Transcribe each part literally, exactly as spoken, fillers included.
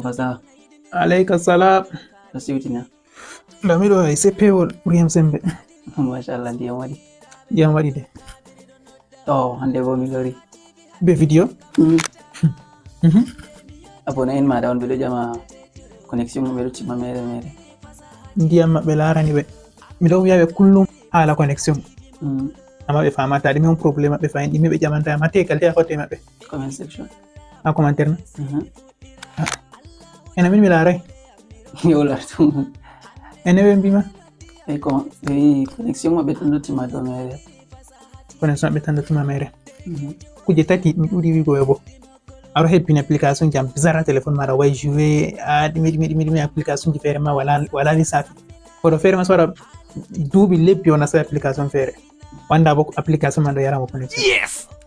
Wasa, Aleyka salam. No siwtina. Lamiɗo ay se pewol ɓuri yam sembe. Machallah, ndiyam waɗi. Ndiyam waɗi de. To, hannde bo mi lori. Be video. Mhm. Abonné en maɗa on ɓeɗo ƴama connexion mum ɓeɗo timma mere mere. Ndiyam maɓɓe larani ɓe. Miɗo wiya ɓe kullum haala connexion. Mm. Amma ɓe famata ɗum on problème maɓɓe fayin ɗimi ɓe ƴamanta yam hatte kalde a hotte maɓɓe. Comment section. Ha commentaire na. Mhm. Ena min mi laaray. Yo lartu. Ene ɓe mbima. Ɓe ko ɓe wi connexion maɓɓe tan ɗo timma dow mere. Connexion maɓɓe tan ɗo timma mere. Mhm. Kuje tati mi ɗuɗi wigo ɓe bo. Aɗo hebbini application jam bizarre ha téléphone maɗa way joué a ɗimi ɗimi ɗimi ɗimi application ji feere ma wala wala lissafi. Koɗo feere ma so waɗa duuɓi lebbi o nasta application feere. Wanda bo application man ɗo yarama connexion.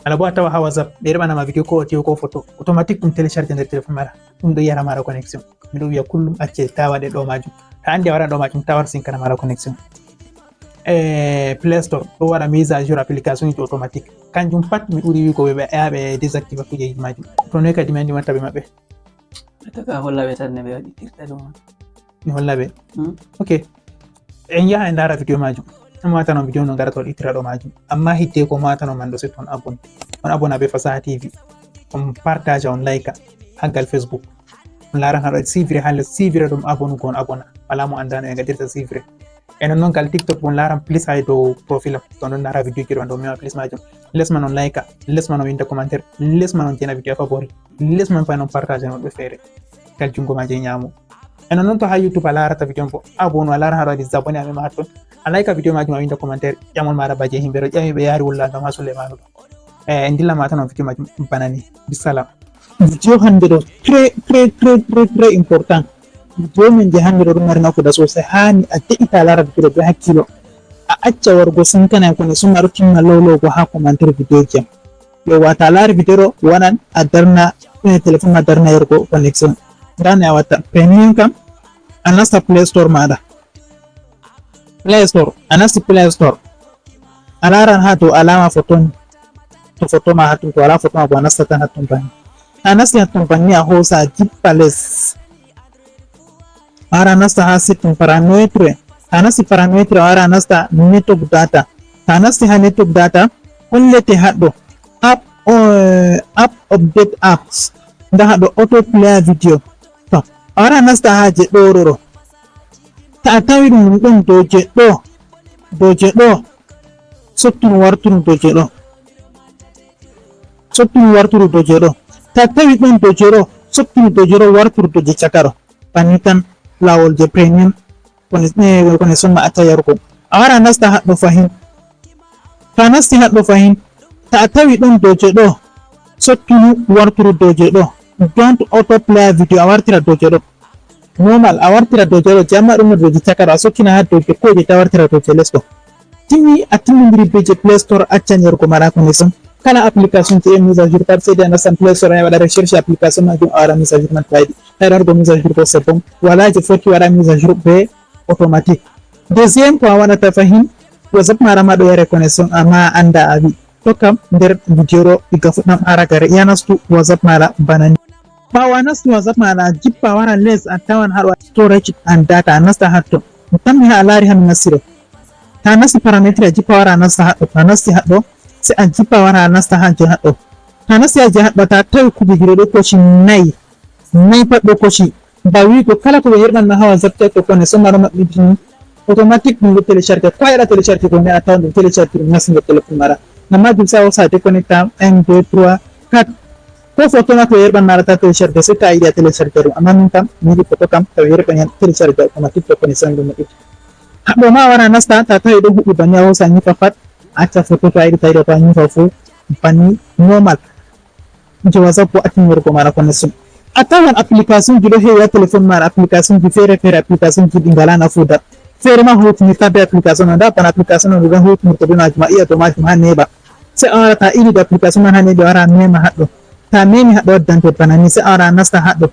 Ala bo a tawa ha WhatsApp ɓe reɓanama video ko audio ko photo automatique ɗum télécharge nder téléphone maɗa. Ɗum ɗo yarama ɗo connexion. Miɗo wiya kullum acce ta waɗe ɗo majum. Ta andi a waɗa ɗo majum ta wara sinkana maɗa connexion. E Play Store ɗo waɗa mise à jour application ji automatique. Kanjum pat mi ɓuri wigo ɓe ɓe aya ɓe désactiva kujeji majum. To noy kadi mi andi watta ɓe maɓɓe. Taka holla ɓe tan ne ɓe waɗitirta ɗum. Mi holla ɓe. Hmm? Ok. En yaha en ndara video majum. On watano video no ngarata on ittira ɗo majum. Amma hidde ko watano man ɗo sitton abon. On abona be Fasaha T V. On partage on like. Haggal Facebook. On laran haɗo sivre ha les sivre ɗum abon gon abona. Wala mo andano e ngadirta sivre. E non non gal TikTok bon laran plus hay dow profil am. To non ndara video ji ɗon ɗo mi waɗa plus majum. Les man on like. Les man on winda commentaire. Les man on jena video favori. Les man fa non partage on ɓe feere. Gal jungo ma je nyamo. Eno non to ha YouTube a larata video bo abonné a lara haɗo waɗi abonné a mema hatton a like video majum a winda commentaire ƴamol maɗa baje himɓe ɗo ƴami ɓe yari wulla gam ha Souleymanu ɗo e ndilla ma tan on video majum banani bisalam. Video hande ɗo très très très très très important. Video men je hande ɗo ɗum mari nafuda sosai hani a de'ita a lara video ɗo be hakkilo. A acca wargo sinkana ko ne suma ɗo timma lowlowgo ha commentaire video jam. Yo wata a laari video ɗo waɗan a darna eh, téléphone ma darna yergo connexion. Ndani a watta premium kam a nasta play store maɗa. Play store a nasti play store a laran ha dow alama photo ni. To photo ma hatton to wala photo ma bo a nasta tan hatton banni. A nasti hatton banni a hosa a jippa les. A wara a nasta ha setting parametre. To a nasti parametre a wara a nasta network data. To a nasti ha network data hollete haɗɗo app, uh, app update apps. Nda haɗɗo auto player video. To a wara a nasta ha je ɗo ɗo ɗo. To a tawi ɗum ɗum ɗo je ɗo. Doje ɗo. Sottunu wartunu doje ɗo. Sottunu warturu doje ɗo. To a tawi ɗon doje ɗo. Sottunu doje ɗo warturu doje caka ɗo. Banni tan lawol je premium. Kone son ma acca yarugo. A wara a nasta haɗɗo fahin. To a nasti haɗɗo fahin. To a tawi ɗon doje ɗo. Sottunu warturu doje ɗo. Don't auto play video a wartira doje ɗo. Normal a wartira doje ɗo jamma ɗum no doje caka ɗo a sokkina ha doje koje ta wartira doje les ɗo. Timmi a timmidiri be je play store accan yarugo mara connexion. Kala application je e mise à jour pat sedi a nastan play store a waɗa recherche application majum a waɗa mise à jour man faydi. Tawi ɗon ko mise à jour ko c'est bon. Wala je foti waɗa mise à jour be automatique. Deuxième ko a waɗata fahin whatsapp mara ma ɗo yare connexion amma a anda a wi. Tokkam nder video ɗo igga fuɗɗam ha ragare ya nastu whatsapp mara bana ni. Ɓawo a nasti whatsapp maɗa a jippa a wara les a tawan haɗo storage and data a nasta hatto. Mi tammi ha a lari hami nasti ɗo. Ta nasti parametre a jippa a wara a nasta haɗɗo ta nasti haɗɗo. Se a jippa a wara a nasta ha je haɗɗo. Ta nasti ha je haɗɗo ta tawi kujeji ɗo ɗo koci nayi. Nayi pat ɗo koci ba wigo kala ko ɓe yerɓanma ha whatsapp chat to kone soma ɗo maɓɓiti ni. Automatique ɗum ɗo télécharge ko a yeɗa télécharge ko ne a tawan ɗum télécharge ɗum nasti nder téléphone maɗa. Ngam majum sa hosa déconnecta un deux trois quatre. Ko photo ma to yerɓan maɗa ta télécharge se ta yiɗi a télécharge ɗum amma min kam mi yiɗi photo kam taw yerɓan yan télécharge automatique to connexion ɗum no itti. Haɗɗo ma a wara nasta ta tawi ɗo huɓɓi banni a hosa ñifa pat. Acca photo to a yiɗi ta yiɗa to a ñifa fo banni normal. Je whatsapp bo acci ñorgo maɗa connexion. A tawan application ji ɗo heewi ha téléphone maɗa application ji feere feere application ji ɗi ngala nafuda. Feere ma hutinirta be application o nda bana application o ɗuɗan hutinirta be majum a iya to majum ha neɓa. Se a wara ta ili do application man ha neɓa wara mema haɗɗo. Ta memi haɗɗo waddante bana ni se a wara a nasta haɗɗo.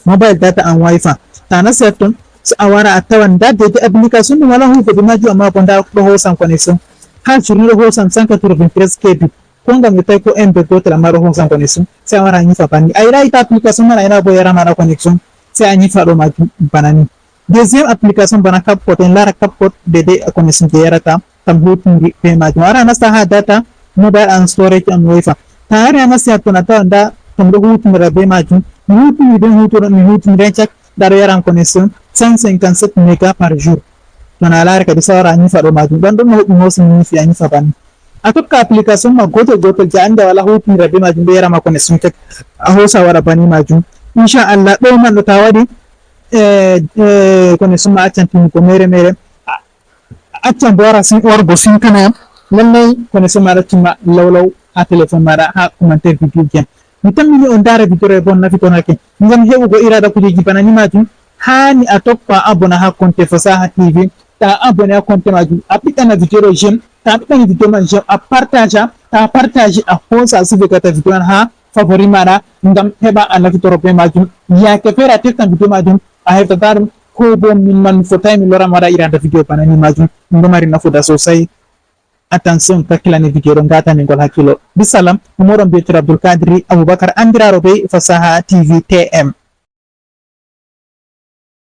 Mobile data and wifi ta nasti hatton. Se a wara a tawan nda dede application ɗum wala huugo be majum amma bo nda ɗo hosan connexion. Ha journée ɗo hosan cent quatre-vingt-treize kb. Ko ngam ɓe tawi ko M B gotel amma ɗo hosan connexion. Sai a wara a nyifa banni. A yiɗa ita application man a yiɗa bo yara maɗa connexion. Sai a nyifa ɗo majum bana ni. Deuxième application bana CapCut, en lara CapCut dede a connexion je yarata kam hutindiri be majum. A wara a nasta ha data, mobile and storage and wifi. Ta hari a nasti hatton a tawan nda to mi ɗo hutinira be majum. Mi hutindiri be hutoɗo mi hutinira cak nda ɗo yaran connexion cent cinquante-sept méga par jour. To na lari kadi sawara a nyifa ɗo majum. Ɗon ɗon no huɓɓi hosi mi nyifi a nyifa banni. A tokka application ma gotel gotel je ande wala hutinira be majum ɗo yarama connexion cak. A hosa waɗa banni majum. Insha Allah ɗo man ɗo ta waɗi eh, eh, connexion ma accan timmugo mere mere. A- Accan bo wara sin wargo sinkana yam. Lallai connexion maɗa timma lawlaw ha téléphone maɗa ha commentaire vidéo ji am. Mi tammini on dara vidéo e bon nafitorake. Ngam heɓugo iraɗa kujeji bana ni majum hani a tokka abona ha compte Fasaha T V. Ta abone ha compte majum a ɓiɗɗana vidéo ɗo j'aime. Ta ɓiɗɗani vidéo man j'aime a partage ta partage a hosa a sivegata vidéo man ha favori maɗa ngam heɓa a nafitoro be majum. Yake fere a teftan video majum a heftata ɗum ko bo min man mi fotai mi lora mi waɗa irada video bana ni majum ɗum ɗo mari nafuda sosai. Attention kakkilani video ɗo ngatani ngol hakkilo. Bisalam, umoɗon biyeteɗo Abdul Kadiri Abubakar andiraro be Fasaha T V T M.